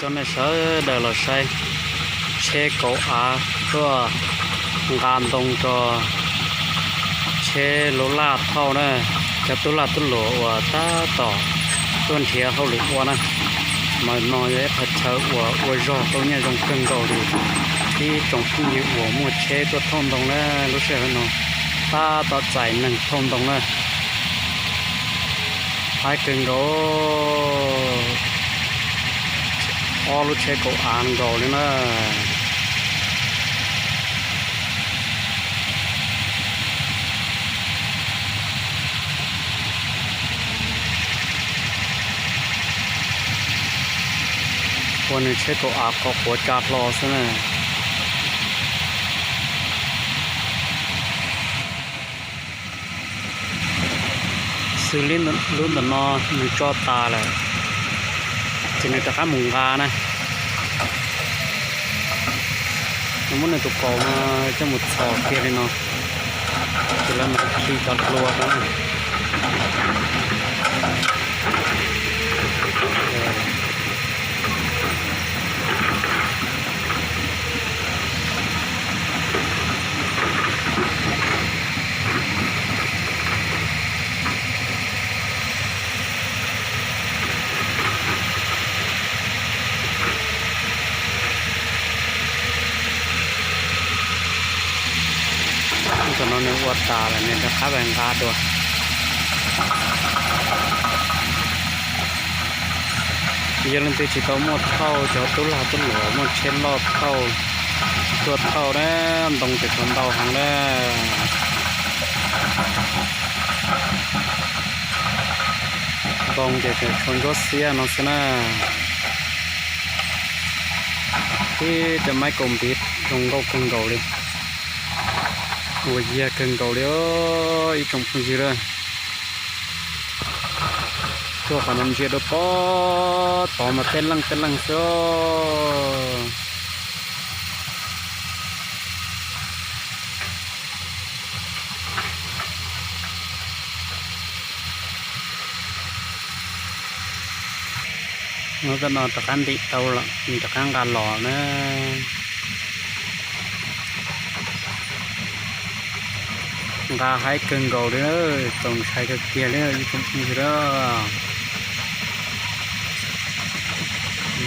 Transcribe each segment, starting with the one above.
Coj nej sawv daws los saib tsheb kaum av tuaj nqa ntoo rau tsheb lub laj thauj na, cov tub lag tub luam uas tab tom tuaj nrhiav hauj lwm ua na. Mas no yog ib qhov chaw uas ua zog tau nyiaj zoo kawg nkaus li. Ib tsoom phooj ywg uas muaj tsheb tuaj thauj ntoo na, lub sij hawm no tab tom txais neeg thauj ntoo na. Haib kawg nkaus, ob lub tsheb kaum av nkaus li na. Ua nws tsheb kaum av qhov quav tsa hlo xwb na. Xws li lub ntawm no nws tso tas lawm, ces nws rov qab mus nqa na. Nws muab nws tus kaus no coj mus txhos kiag li no, ces lawv mam khi cov hlua rau na. Tam no nws ua tas lawm, nws rov qab nqa dua. Yog leej twg tsis tau muaj thauj, cov tub lag tub luam muaj tsheb loj thauj, tuaj thauj na, ntoo ces tshuav ntau heev na. Ntoo ces tseem tshuav ntsuab xiab no xwb na. Tib cov maib kaus npiv zoo nkauj kawg nkaus li, ua yag kawg nkaus li os ib tsoom phooj ywg a. Tuaj qhov no ntsia dua pem tod mas tej leej tej leej xwb os. Hnub no rov qab ntim tau lawm, rov qab nqa los na. Nqa haib kawg nkaus li, txaus ntshai kawg kiag li ib tsoom phooj ywg a.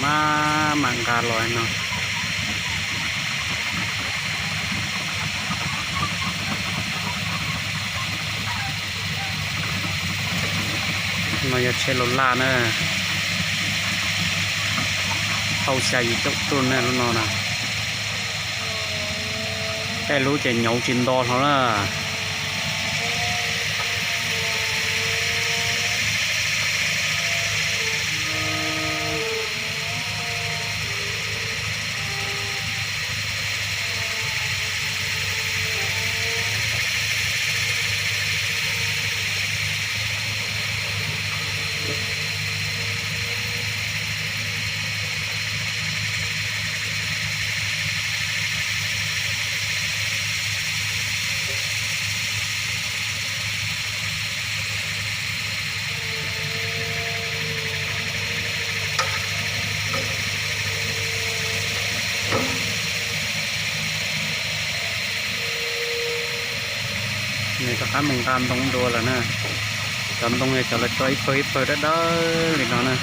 Maj mam nqa los no. No yog tsheb laus laj na, thauj xya yim caum tuj na lub no na. Tej lub ces nyauv tsis nto hlo na. Nws rov qab mus nqa ntoo dua lawm na. Cov ntoo yog cov lawv tso ib pawg ib pawg dawb dawb li no na.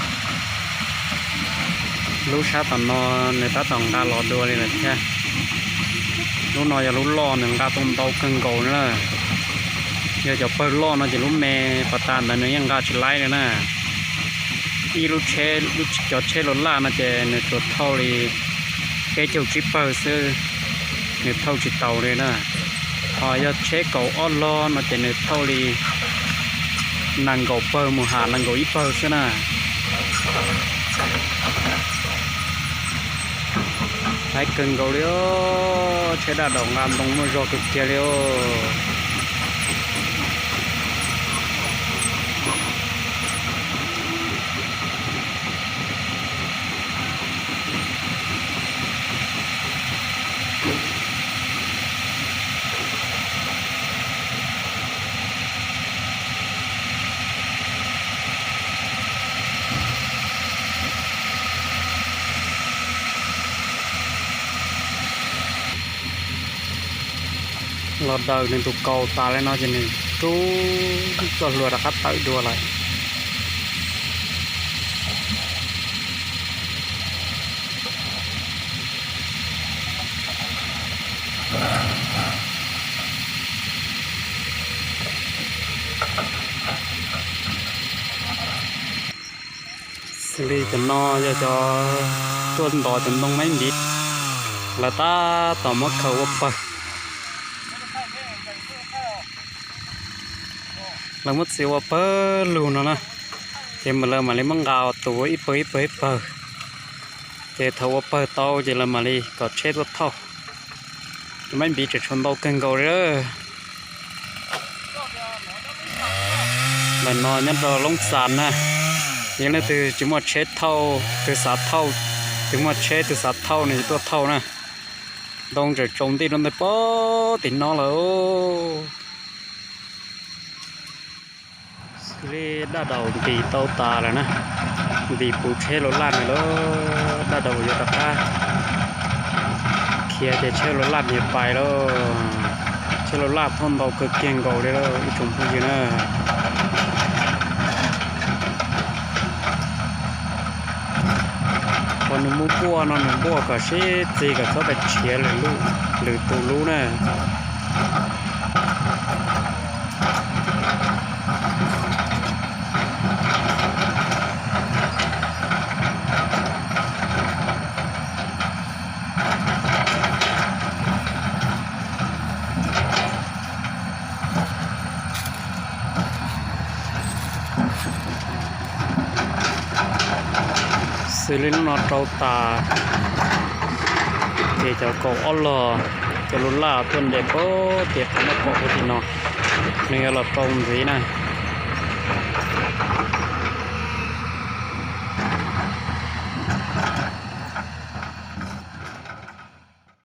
Lub sab tom no nws tab tom nqa los dua li lawm thiab. Lub no yog lub loj, nws nqa tau ntau kawg nkaus na. Yog cov pawg loj no ces lub me pas tas ntawd nws yeej nqa tsis laib li na. Ib lub tsheb, cov tsheb laus laj no ces nws tsuas thauj li peb caug tsib pawg xwb, nws thauj tsis taus li na. Ho yog tsheb kaum ob log no ces nws thauj li nees nkaum pawg mus ham nees nkaum ib pawg xwb na. Haib kawg nkaus li os, tsheb daj daum nqa ntoo muaj zog kawg kiag li os. Los daws nws tus kaus tas li no ces nws rub txoj hlua rov qab tawm dua lawm. Xws li cov no yog cov tuaj ntov cov ntoo maib npiv, lawv tab tom muab khaws ua pawg. Lawv muab txiav ua pawg lug no na, ces lawv mam li muab nqa tus ib pawg ib pawg ib pawg. Ces thaum ua pawg tau ces lawv mam li kom tsheb tuaj thauj. Cov maib npiv tseem tshuav ntau kawg nkaus li. Ntawm no nyob rau Loob Xas na, yog leej twg tsis muaj tsheb thauj, twg xav thauj, twg muaj tsheb twg xav thauj nws tuaj thauj na. Ntoo tseem tsaus nti rau ntawm pem tim no lawm. Xws li daj daum ntim tau tas lawm na, ntim puv tsheb laus laj na lawm, daj daum yuav rov qab khiav ces tsheb laus laj nyias pais lawm. Tsheb laus laj thauj ntau kawg kiag nkaus li lawm ib tsoom phooj ywg na. Qhov nws muab npuaj no nws npuaj kom sib txig kom txhob pais tshiav lwm tus lub na. Xws li hnub no rau tas, ces cov kaum ob log, cov laus laj tuaj nres pem tim qhov muaj pom tim no, nws yuav los rau ntxiv na.